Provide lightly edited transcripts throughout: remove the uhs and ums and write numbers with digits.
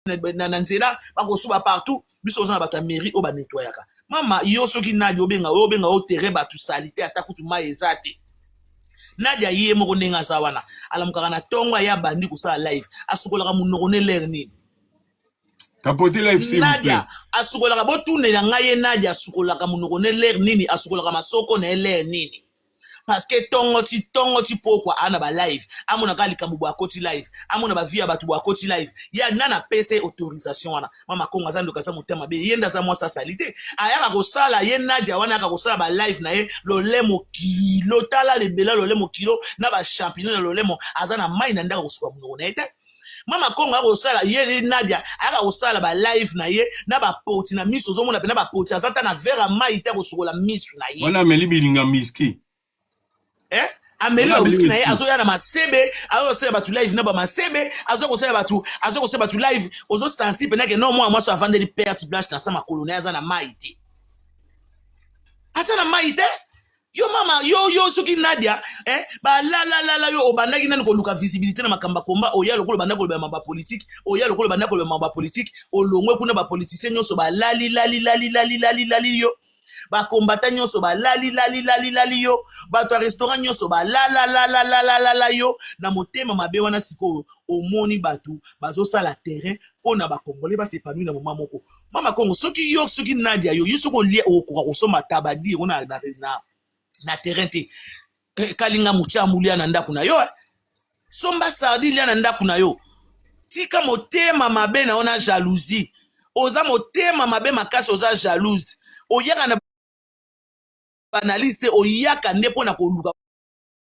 na nzela, bakosuba partout. Biso oza na bato ya mairie oyo banettoyaka. Mama, yo soki Nadia, obenga oyo obenga oyo terrain bato sali te, ata kutu mai eza te. Nadia ye moko ndenge aza wana, alamukaka na ntongo, aye abandi kosala live, asukolaka monoko ne lere nini? Tapotez live, s'il vous plaît. Nadia asukolaka, botunela ngai ye, Nadia asukolaka monoko ne lere nini? Asukolaka masoko na ye lere nini? Parce que tongo ti tongo ti pokwa aa na balive, amonaka likambo boye akoti live, amona bavie ya bato boye akoti live. Ya nani apesa ye autorisation wana? Mama Kongo aza ndoki, aza motema mabe. Ye nde aza mwasi asali te, ayaka kosala ye Nadia wana, ayaka kosala balive na ye lolemo kilo, tala lebela lolemo kilo na bachampignon na lolemo, aza na mai na ndako kosuka monoko na ye te. Mama Kongo akosala ye Nadia ayaka kosala balive na ye na bapoti na miso, ozomona mpe na bapoti, aza ta na verre ya mai te akosukola miso na ye. Wana ameli bilinga miski. Eh? Ameli Wana ba ameli whisky na ye, whisky. Azoya na masebe, azosala bato live na bamasebe, azoya kosala bato, azoya kosala bato live. Ozosentir mpenza ke no, mwana mwasi avandeli perte blanche na sa makolo na ye, aza na mai te, aza na mai te. Yo mama, yo soki Nadia, eh, balalalala, yo obandaki nani koluka visibilité na makambo ya komba? Oya lokola obandaki koloba makambo ya politique, oya lokola obandaki koloba makambo ya politique, olongwe kuna, bapoliticien nyonso balali lali lali lali lali lali yo, bakombata nyonso balali lali lali lali yo, bato ya restaurant nyonso balalalalalala yo na motema mabe wana. Sikoyo omoni bato bazosala terrain mpo na bakongole bas'épanouir na moma moko. Mama Kongo, soki yo, soki Nadia, yo soki olia, okoka kosomba tabadi yango na terrain te. Kalinga motiamu, lia na ndako na yo, eh. Somba sardine, lia na ndako na yo. Tika motema mabe na yo na jalousie. Oza motema mabe makasi, oza jalouse. Oyaka na baanalyse te, oyaka nde mpona koluka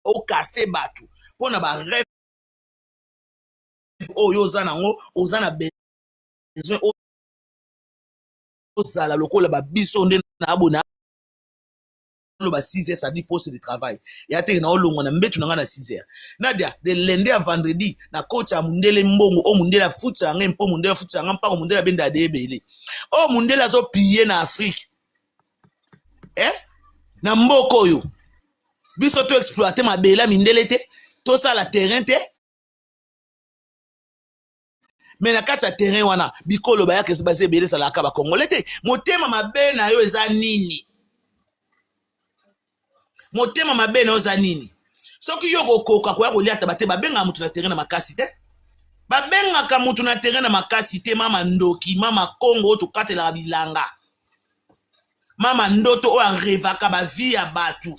okase bato mpona barêve oyo oza nango. Oza na besoin ozala lokola babiso nde na bona loba 6 heures, ça dit poste de travail ya teke na olongwa na mbetu na ngai na 6 heures. Nadia, de lundi à vendredi na koti ya mundele, mbongo oyo mundele afutisa ngai, mpo mundele afutisa ngai mpako, mundele abenda ade ebele oyo mundele azopille na Afrique, eh? Na mboka oyo biso to exploite mabele ya mindele te, tosala terrain te. Me na kati ya terrain wana, bikolo bayaka baza ebele, ezalaka bakongole te. Motema mabe na yo eza nini? Motema mabe na yo eza nini? Soki yo kokoka koya koliata bate, babengaka motu na terrain na makasi te, babengaka motu na terrain na makasi te. Mama ndoki, mama Kongo oyo tokatelaka bilanga, mama ndoto oyo arevaka bavie ya bato,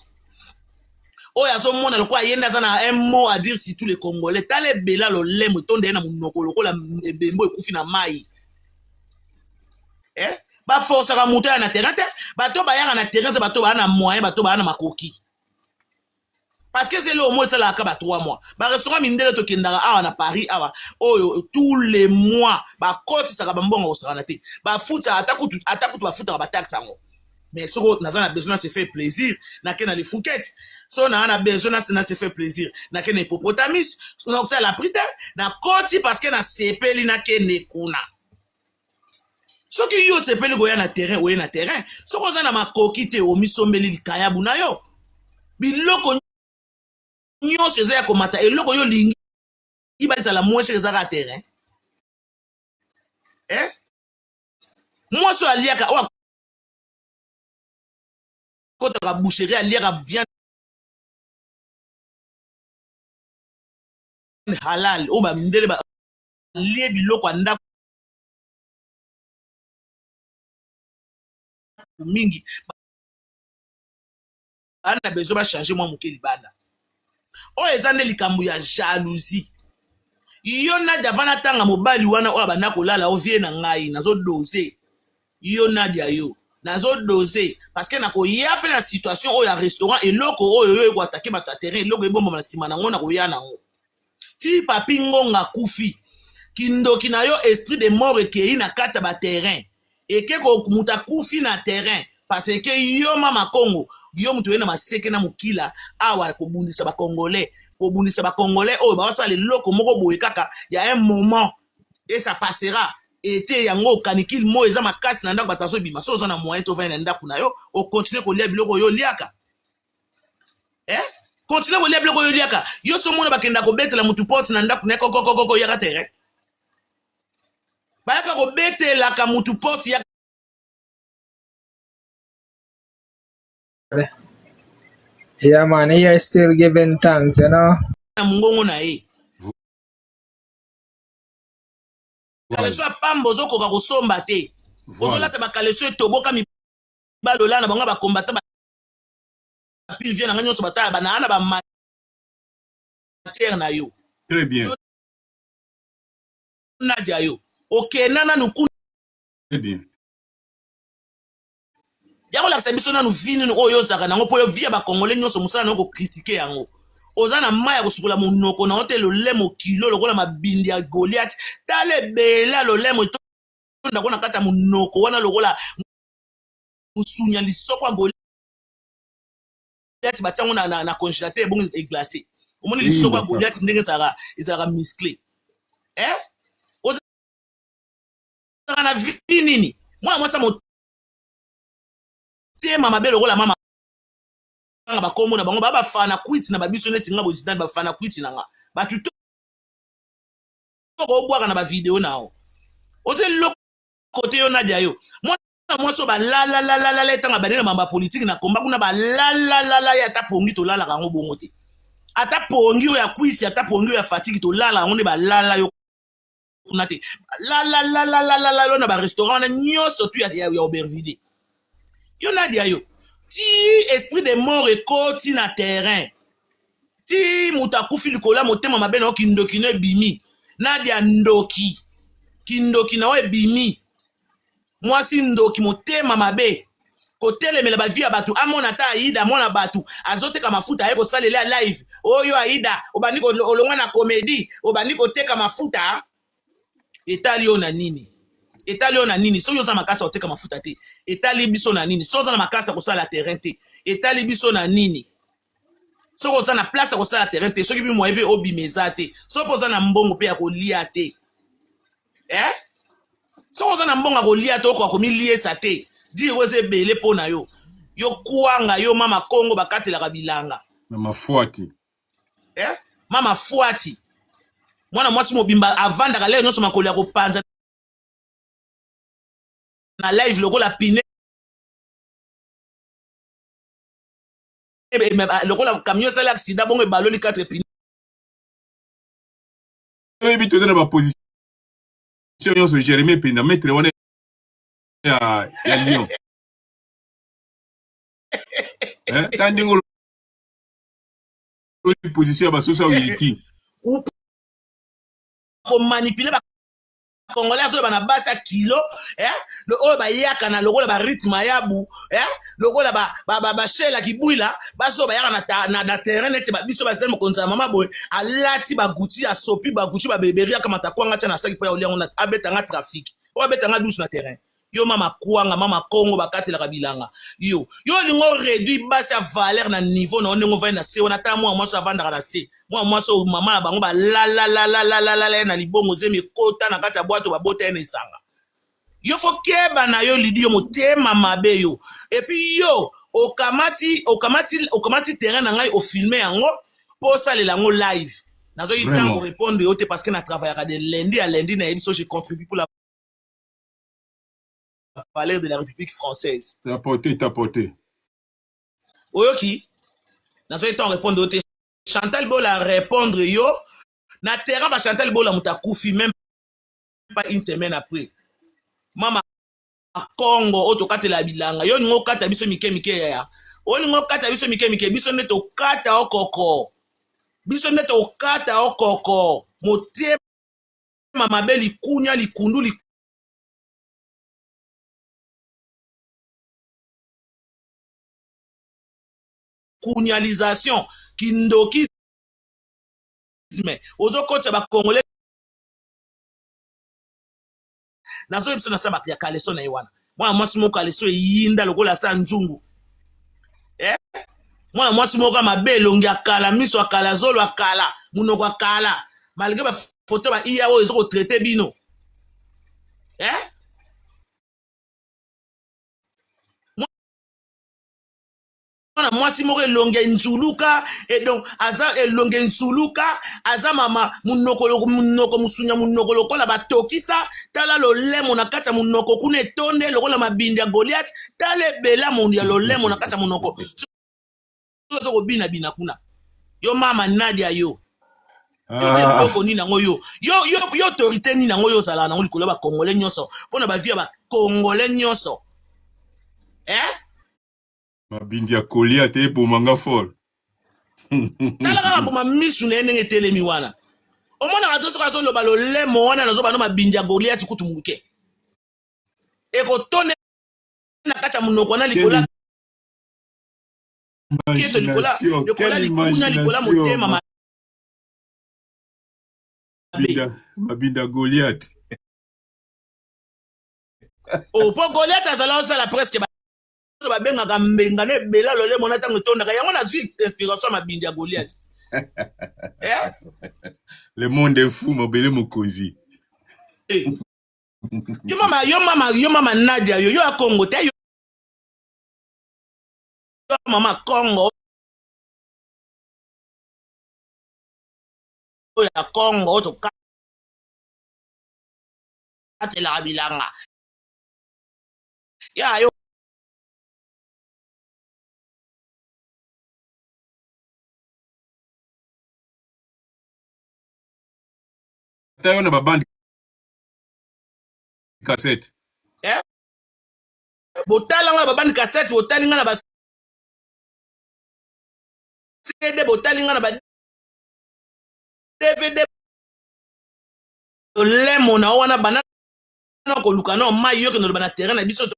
oyo azomona lokola ye nde aza na un mot à dire sur tous les Congolais. Tala ebela lolemo etonda ye na monoko lokola ebembo ekufi na mai, eh? Baforsaka moto aya na terrain te. Bato bayaka na terrain eza bato baa na moyen, bato baa na makoki, parce que ezeli omo esalaka ba 3 mois. Barestaurant mindele tokendaka awa na Paris awa oyo, tous les mois bakotisaka bambongo, kosakana te. Bafutaka ata kutu, ata kutu bafutaka bataxe yango. Mais soko naza na besoin na se faire plaisir, nake na le Fouquet. So naa na besoin na se faire plaisir, nake na Hippopotamus. So nakotala prix te, nakoti parce que nasepeli, nakende kuna. Soki yo osepeli koya na terrain, oye na terrain. Soki oza na makoki te, omisombeli likayabu na yo. Biloko nyonso eza ya komata. Eloko yo olingi bazala moins cher, ezaka terrain, eh? Mwasi oyo aliaka, oyo akotaka boucherie, aliaka viande halal oyo bamindele balie, biloko ya ndako mingi, baa na besoin bachange mwa moke libanda. Oyo eza nde likambo ya jalousie. Yo Nadia, vana ntanga mobali wana oyo abanda kolala ovie na ngai, nazodose yo Nadia, yo nazodose parce que nakoya mpe na situation oyo ya restaurant. Eloko oyo yo ekoatake bato ya terrain, eloko ebombama na nsima nango, nakoya nango ti Papi Ngonga akufi. Kindoki na yo, esprit de mort ekei na kati ya baterrain, eke moto akufi na terrain parce que yo mama Kongo, yo moto oye na maseke na mokila awa kobundisa bacongolais, kobundisa bacongolais oyo baosala eloko moko boye kaka ya un moment et ça passera. Ete yango canicule mo eza makasi na ndako, bato bazobima. So oza na moyen, tovandi na ndako na yo, okontinue kolia biloko oyo oliaka, eh? Continue kolia biloko oyo oliaka. Yo so omona bakenda kobetela motu porte na ndako na ye, kokokokoko, yaka terrain. Oyo akobetelaka mutu porte ya Yeah, man, here still giving thanks. Na mongongo na ye, caleçon ya pamba ozokoka kosomba te. Ozolata bacaleçon etoboka. Mibali olala na bango, bakombata bapire vie na ngai nyonso, batala banaa na bamatière na yo. Très bien. Nadia, yo okenda nanu kuna. Très bien. Ya kolakisa biso nanu vie nini oyo ozalaka nango, mpo yo vie ya bacongolais nyonso, mosala na yo kocritiquer yango. Oza na mai ya kosukola monoko na yo te, lolemo kilo lokola mabindi ya Goliath. Tala ebele ya lolemo etondako na kati ya monoko wana, lokola mosunya lisoko ya Goliath batiango na congélateur, ebongo eglace. Omoni lisoko ya Goliath ndenge ezalaka musclé, eh? Ozalaka na vie nini? Mwana mwasi ya motema mabe lokola mama nga, bakombo na bango baa bafana kwiti na babiso neti nga bozinani, bafana kwiti na nga, bato to obwaka na bavideo na yo, oza eloko te. Yo Nadia, yo mwana mwasi oyo balalalalala, etanga bande na mambo ya politike na komba kuna, balalalalala ye, ata pongi tolalaka yango bongo te, ata pongi oyo ya kwiti, ata pongi oyo ya fatiki tolalaka yango nde balala yo kuna te. Lalalalalala yo na barestaurant wana nyonso tu ya Aubervilliers. Yo Nadia, yo ti esprit de mort ekoti na terrain, ti moto akufi likolo ya motema mabe na yo, kindoki no ebimi. Nadia, ndoki, kindoki na yo ebimi. Mwasi ndoki, motema mabe, kotelemela bavie ya bato. Amona ata Aida, amona bato azoteka mafuta, aye kosalela ya live oyo. Aida, obandi olongwa na comédie, obandi koteka mafuta, etali yo na nini? Etali yo na nini? Soki oza makasi ya koteka mafuta te, etali biso na nini? Soki oza na makasi ya kosala terrain te, etali biso na nini? Soki oza na place ya kosala terrain te, soki mpe moye mpe obima eza te, soki mpe oza na mbongo mpe ya kolia te, eh? Soki oza na mbongo ya kolia te, okoka komiliesa te, dire oyo eza ebele mpo na yo. Yo kwanga, yo mama Kongo bakatelaka bilanga. Na mafuati. Eh? Mama fwati, mwana mwasi mobimba avandaka lelo nyonso makolo ya kopanza na live lokola pine, lokola camion esali accident, bongo ebaloli 4 pine. Oyebi, toza na baposition nyonso. Jérémie Penda, maître wana ya Lyon, eh, ta ndenge olobi position ya basoso ya wiliki. Komanipuler bacongolais, azoyeba na basi ya kilo, eh? Oyo bayaka na lokola barythme yabu, eh? Lokola bashela kibwila, basi oyo bayaka na terrain neti biso bazali mokonzi ya mama boye, alati bagucci, asopi bagucci, babeberi, akamata kwanga tia na saki mpo ya olia yango, abetanga trafic oyo, abetanga douce na terrain. Yo mama kwanga, mama Kongo bakatelaka bilanga, yo olingi oréduire basi ya valeur na niveau na yo, ndenge ovandi na se wana. Tala mwana mwasi avandaka na se, mwana mwasi oyo mama na bango balalalalala na libongo, zemi ekota na kati ya bwato, babota ye na esanga. Yo faut keba na yo, Lidi. Yo motema mabe yo. Et puis yo okamati terrain na ngai, ofilmer yango mpo osalela yango live. Nazoki ntango répondre yo te parce que na travaillaka de lundi à lundi. Nayebi so je contribue pour la valeur de la République française. Tapoter, tapoter. Oyoki, nazoki ntango répondre yo te. Chantal Bola, répondre yo na terrain ba Chantal Bola, moto akufi même pas une semaine après. Mama Congo oyo tokatela bilanga, yo olingi okata biso mike mike. Yaya, olingi okata biso mike mike, biso nde tokata okoko, biso nde tokata okoko. Motema mabe, likunya, likundu, likunyalisation, kindokisme, ozokotisa bacongolais. Nazoyebi biso na sa ya caleçon na ye wana, mwana mwasi moko caleçon eyinda lokola asa nzungu, eh? Mwana mwasi moko ya mabe, elongi ya kala, miso ya kala, zolo ya kala, monoko ya kala, malgré bafoto ba iya oyo ezokotraiter bino, eh? Mwana mwasi moko elongi enzuluka, et donc aza elongi enzuluka, aza mama munoko munoko musunya munoko lokola batokisa, tala lolemo na kati ya munoko kuna etonde lokola mabindi ya Goliath, tala ebela ya lolemo na kati ya munoko. Soki ozo kobina bina kuna. Yo mama Nadia yo. Yo ze biloko nini yango yo. Yo yo yo autorité nini yango yo ozalaka nango likolo ya ba congolais nyonso mpo na ba vie ya ba congolais nyonso. Eh? Mabindi ya kolia te eboma nga fort. Tala kaka mbuma misu na ye ndenge etelemi wana. Omonaka to soki azoloba lolemo wana nazoba no mabindi ya Goliath kutu moke. Ekotonde na kati ya monoko wana likolo ya keto, likolo ya likunya, likolo ya motema mabe. Mabindi ya Goliath. Oh, po Goliath azala osala presque babengaka mbenga na ebela lolemo na ntango etondaka yango nazwi inspiration ya mabindi ya Goliath. Eh? Le monde est fou, mabele mokonzi. Eh. Yo mama, yo mama, yo mama Nadia, yo yo ya Congo te, yo mama Congo. Ya Congo tokatelaka bilanga. Ya yo Tayo na babandi cassette. Eh? Botala nga na babandi cassette, botali nga na ba CD, botali nga na ba DVD. Lolemo na wana bana na koluka na mai yo kende loba na terrain na biso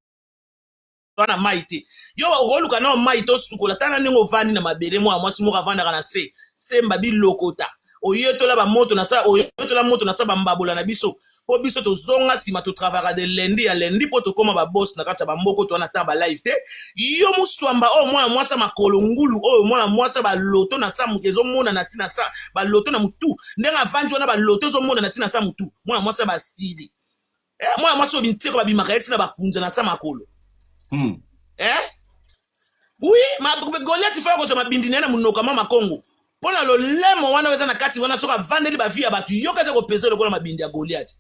wana mai te. Yo okoluka na mai to sukola tala ndenge ovandi na mabele mwa mwasi moko avandaka na se semba bilokota. Oyetola ba moto na sa, oyetola moto na sa ba mbabola na biso. Po biso tozonga sima to travaillera de lundi à lundi po tokoma ba boss na kati ya ba mboko to na ba live te. Yo muswamba oyo mwana mwasa makolo ngulu oyo mwana mwasa ba loto na sa ezomona na tina sa ba loto na mutu. Ndenge avandi wana ba loto ezomona na tina sa mutu. Mwana mwasa ba sili. Eh, mwana mwasi oyo binteko babimaka ye tina bakunza na sa makolo. Eh? Oui, ma Goliath fa kozwa mabindi na ye na monoko ya mama Kongo. Mpo na lolemo wana oyo eza na kati wana soki avandeli ba vie ya bato yoka eza kopesa lokola mabindi ya Goliath.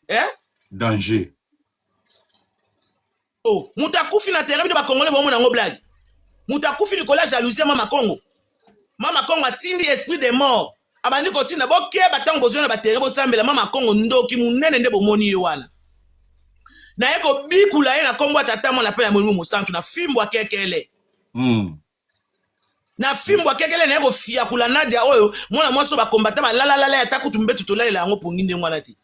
Eh? Danger. Oh, moto akufi na terrain bino ba Congolais bomona yango blague. Moto akufi likolo ya jalousie ya mama Kongo. Mama Kongo atindi esprit de mort. Abandi kotinda bokeba ntango bozwi na ba terrain bosambela mama Kongo ndoki munene nde bomoni ye wana. Naye kobikula ye na kombo ya tata mwana pe ya molimo mosantu na fimbo ya kekele. Na fimbo ya kekele naye kofiakula Nadia oyo mwana mwasi oyo bakombata balalalala ata kutu mbetu tolalela yango pongi ndenge wana te.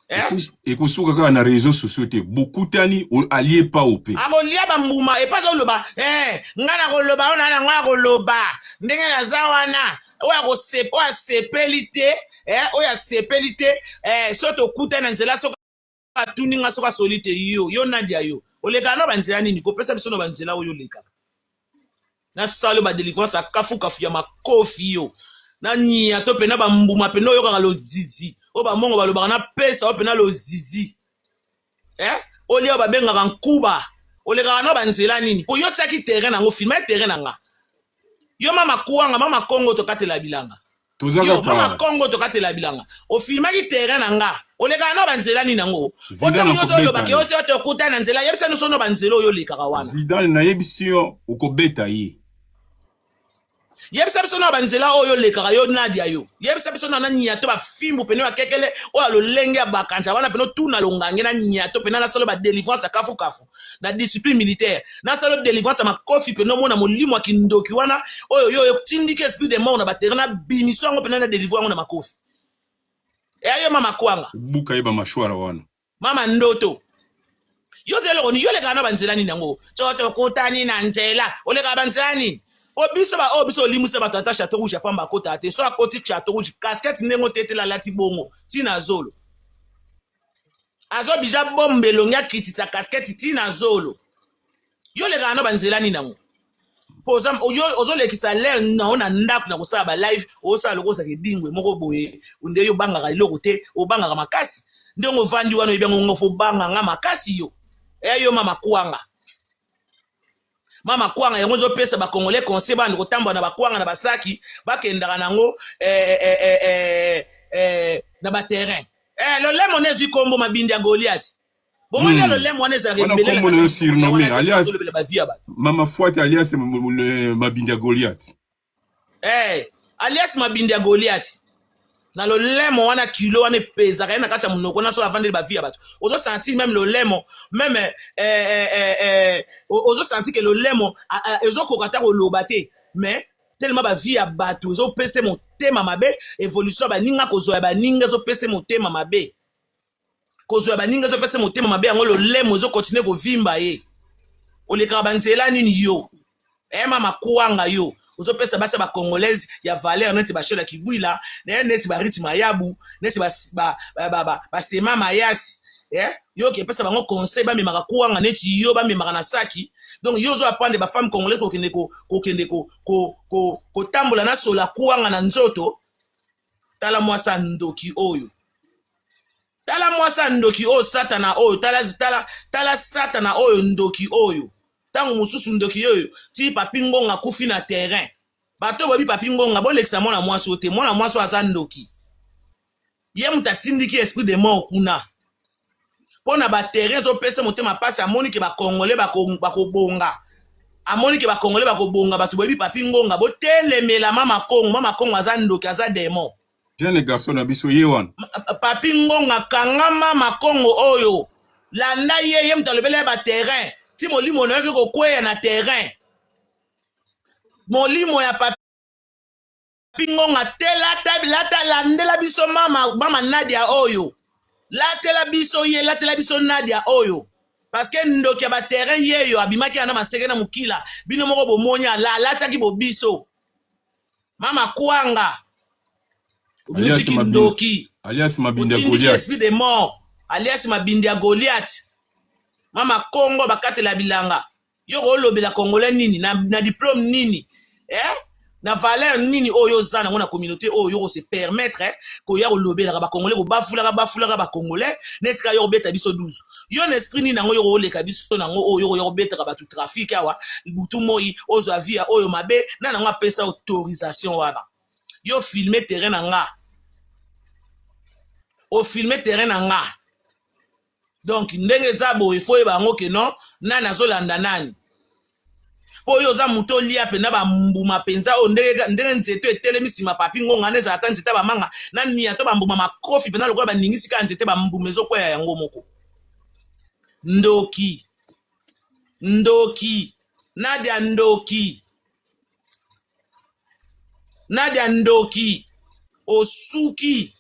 Eh? Ekosuka kaka na réseaux sociaux te, bokutani alie pa ope. Akolia ba mbuma epa azoloba eh, nga nakoloba oyo na nango akoloba ndenge naza wana oyo oyo asepeli te eh, oyo asepeli te eh, so tokutani na nzela soki atuni nga soki asoli te yo yo Nadia yo olekaka na banzela nini kopesa biso na banzela oyo olekaka na salo ba délivrance ya kafu kafu ya makofi yo na nia to pena ba mbuma pena oyokaka lozizi oyo bamongo balobaka na pesa oyo pena lozizi eh olia babengaka nkuba olekaka na banzela nini po yo tiaki terrain nango filma terrain na nga yo mama kuanga mama Kongo tokatela bilanga yo mama Kongo tokatela bilanga ofilmaki terrain na nga olekaka na banzela nini yango otango yo ozoloba ke osi tokuta na nzela yebisa biso no banzela oyo olekaka wana Zidane nayebisi yo okobeta ye yebisa biso na banzela oyo olekaka yo Nadia yo yebisa biso na nyato bafimbu pene bakekele oyo lolenge ya bakanja wana pene otuna longange na nyato pene nasala ba délivrance ya kafu kafu na discipline militaire nasala délivrance ya makofi pene omona molimo ya kindoki wana oyo yo otindiki esprit de mort na baterrain na bimiso yango pene na délivre yango na makofi eya yo mama kwanga buka ye ba mashwara wana mama ndoto yo zela eloko nini yo olekaka na banzela nini yango so tokutani na nzela olekaka banzela nini po biso ba oyo biso olimwisa bato ata chateau rouge ya pamba akotaka te so akoti chateau rouge casquette ndenge otetela alati bongo ntina zolo azobija bombe elongi akitisa casquette ntina zolo yo olekaka na banzela nini yango po ozolekisa l'air nao na ndako na kosala ba live osala lokola ozalaka edingwe moko boye nde yo obangaka eloko te obangaka makasi ndenge ovandi wana oyebi yango ngo fo obanga nga makasi yo eya yo mama kwanga. Mama kwanga yango ezopesa ba congolais conseil bana kotambola na bakwanga na basaki bakendaka nango eh, eh, eh, eh, eh, na baterrain eh, lolemo nde ezwi kombo mabindi ya Goliath bomoni lolemo wana ezalaka Wana ebele na kombo kati na ya yo monoko surnommé wana alias azolobela bavie ya bato. Mama Fwati alias mabindi ya Goliath. Eh, alias mabindi ya Goliath na lolemo wana, kilo wana epezaka ye na kati ya monoko wana. So avandeli bavie ya bato, ozosentir même lolemo même ozosentir ke lolemo ezokoka ata koloba te, mais tellement bavie ya bato ezopesa motema mabe. Évolution ya baninga, kozwa ya baninga ezopesa motema mabe, kozwa ya baninga ezopesa motema mabe. Yango lolemo ezokontinue kovimba ye. Olekaka banzela nini yo? Mama kwanga, yo ozopesa basi ya bacongolaise ya valeur neti bashela kibwila, neti bariti mayabu, neti basema mayasi, yo epesa bango conseil bamemaka kwanga neti yo, bamemaka na saki. Donc yo ozo apprendre bafemme congolaise kokende kokende kotambola na sola kwanga na nzoto. Tala mwasi ya ndoki oyo, tala mwasi ya ndoki oyo, satana oyo, tala, tala, tala satana oyo, ndoki oyo. Ntango mosusu ndoki oyo ti Papi Ngonga akufi na terrain. Bato boyebi Papi Ngonga, bolekisa mwana mwasi oyo te. Mwana mwasi oyo aza ndoki. Ye moto atindiki esprit de mort kuna mpo na baterrain. Ezopesa motema mpasi. Amoni ke bacongolais bakobonga, amoni ke bacongolais bakobonga. Bato boyebi Papi Ngonga, botelemela Mama Kongo. Mama Kongo aza ndoki, aza démon. Jeune garçon na biso ye wana. Papi Ngonga, kanga Mama Kongo oyo, landa ye. Ye moto alobela ye baterrain ti molimo na yoki kokweya na terrain. Molimo ya Papi Ngonga te. Lata, lata, landela biso mama Nadia oyo, latela biso ye, latela biso Nadia oyo, parce que ndoki ya baterrain yeyo abimaki ana maseke na mokila. Bino moko bomoni, alataki bobiso. Mama kwanga, obimisi kindoki. Alias mabindi ya otindiki Goliath. Esprit de mort, alias mabindi ya Goliath. Mama Kongo bakatela bilanga. Yo kolobela congolais nini na diplôme nini, eh? Na valeur nini oyo oza nango na communauté oyo yo kose permettre koya kolobelaka bacongolais, kobafulaka bafulaka bacongolais neti kaka yo kobeta biso 12? Yo na esprit nini yango yo kooleka biso nango oyo yo koya kobetaka bato trafic awa butu moi, ozwa vie ya oyo mabe? Na nango apesa autorisation wana? Yo filme terrain na nga, ofilme terrain na nga. Donc ndenge eza boye, fo oyeba yango ke non, nani azolanda nani, mpo oyo oza moto olia mpenza bambuma mpenza oyo ndenge nzete etelemi nsima Papi Ngonga wana, ezala ata nzete ya bamanga na nia to bambuma makofi mpenza, lokola baningisi kaka nzete, bambuma ezokweya yango moko. Ndoki, ndoki Nadia, ndoki Nadia, ndoki. Osuki,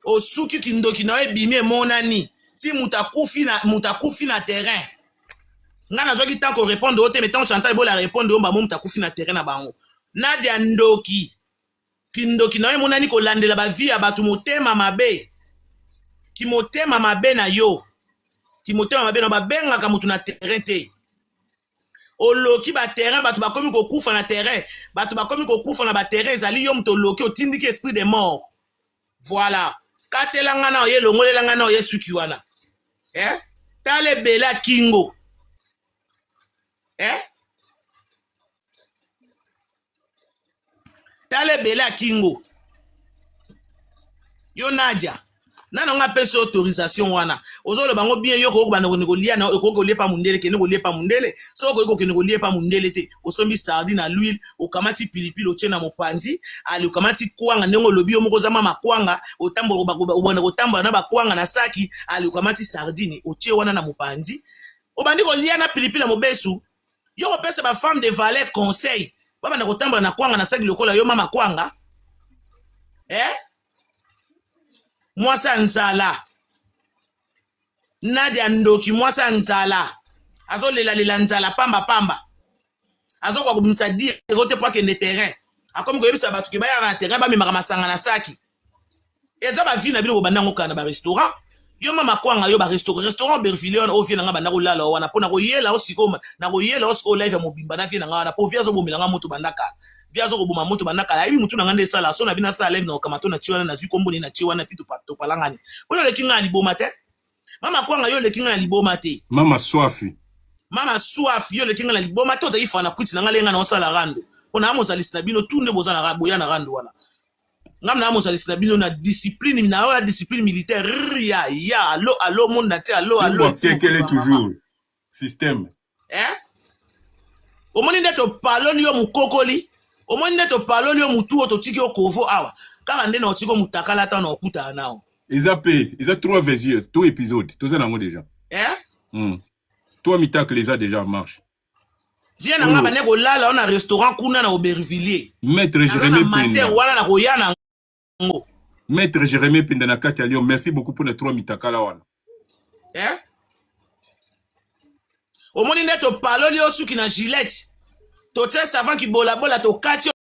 osuki. Kindoki na yo ebimi, emonani ti moto akufi na terrain. Nga nazwaki ntango korépondre yo te, mais ntango Chantal Bola répondre yo, mbamo moto akufi na terrain na bango. Nadia ndoki, kindoki na yo emonani, kolandela bavie ya bato, motema mabe, kimotema mabe na yo, kimotema mabe na yo. Babengaka moto na terrain te. Oloki baterrain, bato bakomi kokufa na terrain, bato bakomi kokufa na baterrain. Ezali yo moto oloki, otindiki esprit de mort. Voilà, katela nga na oye, elongolela nga na oye suki wana, eh? Tala ebele ya kingo, eh? Tala ebele ya kingo. Yo Nadia, nani yango apesi autorisation wana? Ozoloba yango bien. Yo koki kobanda kokende kolia na okoki kolia pa mundele, kende kolia pa mundele. Soki okoki kokende kolia pa mundele te, osombi sardine na l'huile, okamati pilipili, otie na mopanzi. Ali okamati kwanga ndenge olobi yo moko oza mama kwanga, obanda kotambola na bakwanga na saki. Ali okamati sardine, otie wana na mopanzi, obandi kolia na pilipili ya mobesu. Yo kopesa bafemme de valeur conseil babanda kotambola na kwanga na saki lokola yo, mama kwanga, eh? Mwasi ya nzala, Nadia ndoki, mwasi ya nzala, azolelalela nzala pamba pamba, azokoka kobimisa 10 euro te mpo akende terrain. Akomi koyebisa bato ke bayaka na terrain, bamemaka masanga na saki. Eza bavie na bino, bobanda yango kaka na barestaurant. Yo mama kwanga, yo barestaurant, restaurant Berville wana oyo vie na nga banda kolala wana, mpo nakoyela o sikoyo, nakoyela o sikoyo live ya mobimba na vie na nga wana, mpo vie azobomela nga moto banda kala. Vie azokoboma moto banda kala. Ayebi motu na nga nde esala so na bino. Asala live na okama to na tie wana, nazwi kombo nini na tie wana, mpi topalangani. Oyo oleki nga na liboma te, mama kwanga. Yo oleki nga na liboma te. Mama Swafi. Mama soif, yo oleki nga na liboma te. Ozali fana kwiti na nga, lenga na osala rando mpo na mozalisi na bino tu nde boza na boya na rando wana. Ngam na mozalisi na bino na discipline na oyo ya discipline militaire. Rrr, ya ya alo alo, monde entier, alo alo. Kekele toujours système. Eh? Omoni nde topaloli yo mokokoli, omoni nde topaloli yo motu oyo totiki yo kovo awa kaka nde na otiki yo motakala ata na okutana nao. Eza mpe eza trois versions to épisode toza nango déjà. Eh? Trois mitacle eza déjà en marche. Vie na nga bande kolala yo na restaurant kuna na Aubervilliers. Maître naza na Jérémie matière Penda. Wana na koya na yango. Maître Jérémie Penda na kati ya Lyon, merci beaucoup mpona trois mitakala wana. Eh? Omoni nde topaloli yo suki na gilette, totie savant kibolabola, tokati.